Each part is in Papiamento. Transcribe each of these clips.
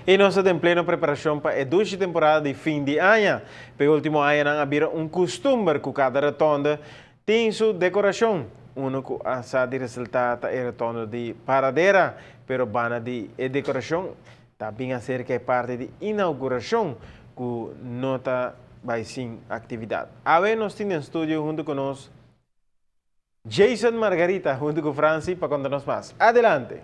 I nos ta den pleno preparashon pa e dushi temporada di fin di aña. Pa e ultimo añanan a bira un kustumber ku kada rotonde tin su dekorashon. Uno ku a sa di resaltá ta e rotonde di Paradera, pero banda di e dekorashon ta bin aserka e parti di inaugurashon ku no ta bai sin aktividat. Awe nos tin den studio huntu ku nos Jason Margarita huntu ku Franci pa konta nos mas. Adelante!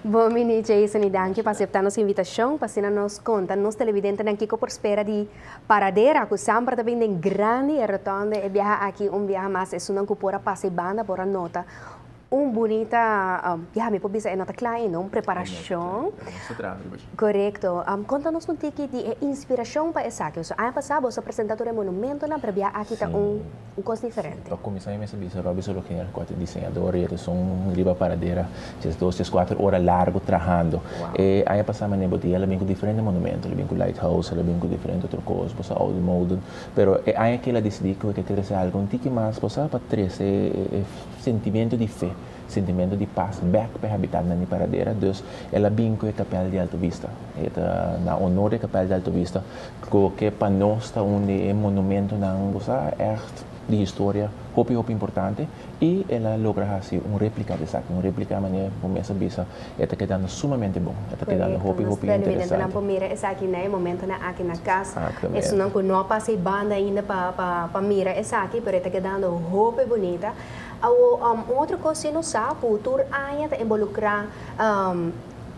Bon bini Jason y danki pa acepta nos invitacion pa asina nos conta nos televidentenan kico por spera di Paradera cu semper ta bin den grandi e rotonde e biaha aki un biaha mas esunnan cu por a pasa e banda por a nota un bunita ya mi por bisa e no ta cla ainda un preparacion corecto conta nos un tiki di e inspiracion pa esaki pasobra aña pasa boso a presenta tur e monumentonan pero bia aki ta un Un kos diferente. Pa kuminsá mi mester bisa Robby Sologener ku a ta diseñador i e ta esun riba paradera 12, 14 ora largu trahando. E aña pasá manera bo di el a bin ku diferente monumento, el a bin ku lighthouse, el a bin ku diferente otro kos, bo sa oude moden, pero e aña aki el a disidí ku e ke trese algu un tiki mas, bo sa, pa trese e sentimiento di fe, sentimiento di pas bèk pa e habitantenan di Paradera. Dus el a bin ku e kapèl di Alto Vista. E ta na honor di e kapèl di Alto Vista. Ku ke pa nos ta un di e monumentonan bo sa ègt di historia hopi hopi importante i el a logra hasi un replika di esaki, un replika manera bo mes a bisa e ta kedando sumamente bon, e ta kedando hopi hopi interesante. Korekto, nos televidentenan por mira esaki na e momentonan aki na kas, esunnan ku no a pasa e banda ainda pa mira esaki, pero e ta kedando hopi bunita. Awo un otro kos si nos sa ku tur aña ta involukrá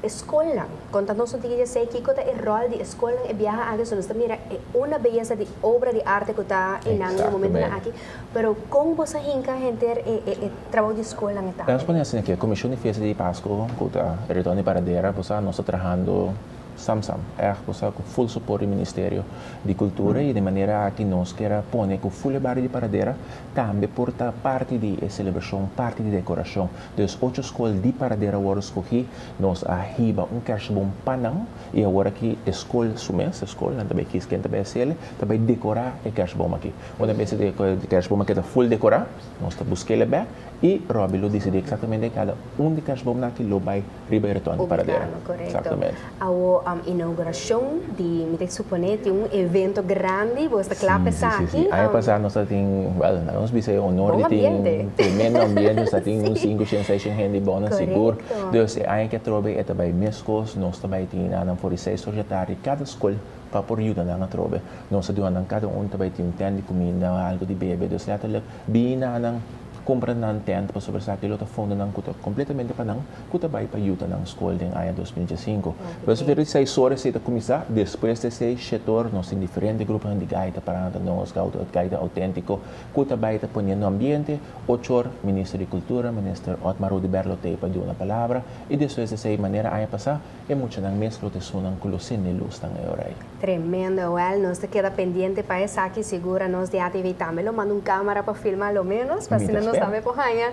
E skolnan. Konta nos un tiki dje esei, kiko ta e ròl di e skolnan e biaha aki? So nos ta mira e una beyesa di obra di arte ku ta einan na e momentunan aki, pero kon bo sa hinka henter e e trabou di skolnan e tambe? Nos pone asina ke Komishon di Fiesta di Pasku ku ta e Retorno di Paradera, bo sa nos ta trahando sam sam, ègt bo sa ku ful soport di Ministerio di Kultura i di manera aki nos kier a pone ku ful e bario di Paradera tambe por ta parti di e selebrashon, parti di dekorashon. Dus ocho skol di Paradera wòrdu skohí, nos a hiba un kèrsboom pa nan i awor aki e skol su mes, e skol, nan ta bai kis ken ta bai hasiel, ta bai dekorá e kèrsboom aki. Una bes e kèrsboom a keda ful dekorá, nos ta busk'el bèk i Robbie lo disidí eksaktamente kada un di kèrsboomnan aki lo bai riba e retorno di Paradera. Ubicando, corecto. Awo inauguracion di, mi ta supone tin un evento grandi, bo sta cla pa esaki. Si, si, si. Aña pasa nos ta tin, well, nos bisa e honor di tin tremendo ambiente, nos ta tin un sinku shen, seis shen hende bon nan sigur. Dus e aña aki atrobe e ta bai mescos, nos ta bai tin nan for di seis or di atardi cada scol pa por yuda nan atrobe. Nos ta duna nan cada un ta bai tin un tent di cuminda, algo di bebe, dus letterlijk bini nan. Kumpra nan tent pasobra esaki lo ta fondonan ku ta kompletamente pa nan ku ta bai pa yuda nan skol den aña 2015. Pero esei di seis ora esei ta kuminsá, despues di esei shete ora nos tin diferente gruponan di gaita parando nos, gaita outéntiko ku ta bai ta poniendo ambiente. Ocho or Minister di Kultura, Minister Otmar Oduber lo ta ei pa duna palabra i despues di esei manera aña pasá E muchanan mes lo ta esunnan ku lo sende lusnan e ora ei. Tremendo, wel nos ta keda pendiente pa esaki, sigur anos di ATV tambe lo manda un camara pa filma lo menos, pa asina nos tambe por haña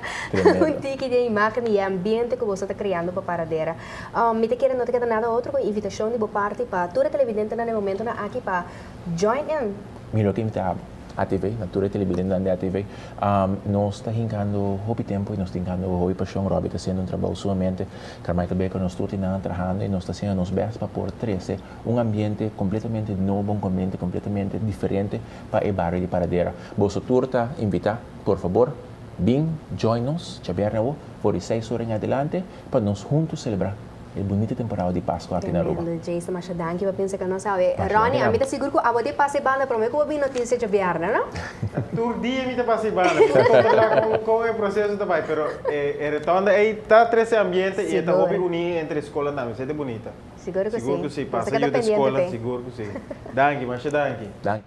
un tiki di e imagen di e ambiente ku boso ta creando pa Paradera. Mi ta kere no ta keda nada otro ku un invitacion di bo parti pa tur e televidentenan na e momentonan aki pa join in. Mi lo ke invita abo. ATV, na tur e televidentenan di ATV. Nos ta hinkando hopi tempu i nos ta hinkando hopi pashon. Robbie ta hasiendo un trabou sumamente Carmichael Baker, nos tur tin nan trahando i nos ta hasiendo nos bèst pa por trese un ambiente kompletamente nobo, un ambiente kompletamente diferente pa e bario di Paradera. Boso tur ta invitá, por fabor, bin join nos djabièrnè awo for di seis ora en adelante pa nos huntu selebrá E bunita temporada di Pascu aki na Aruba. Tremendo, Jason, masha danki pa pensa cu nos awe. Ronnie, ami ta sigur cu abo te pasa e banda prome cu bo bin noticia djabièrnè, no? Tur dia mi ta pasa e banda. Mi ta controla con con e proceso ta bay, pero e e rotonda ey ta trece ambiente y e ta hopi uni entre e scola tambe. Esey ta bunita. Sigur cu si. Sigur cu si. Nos ta Pasa keda yuda pendiente scola, p'e. sigur cu si. Danki, masha danki. Danki.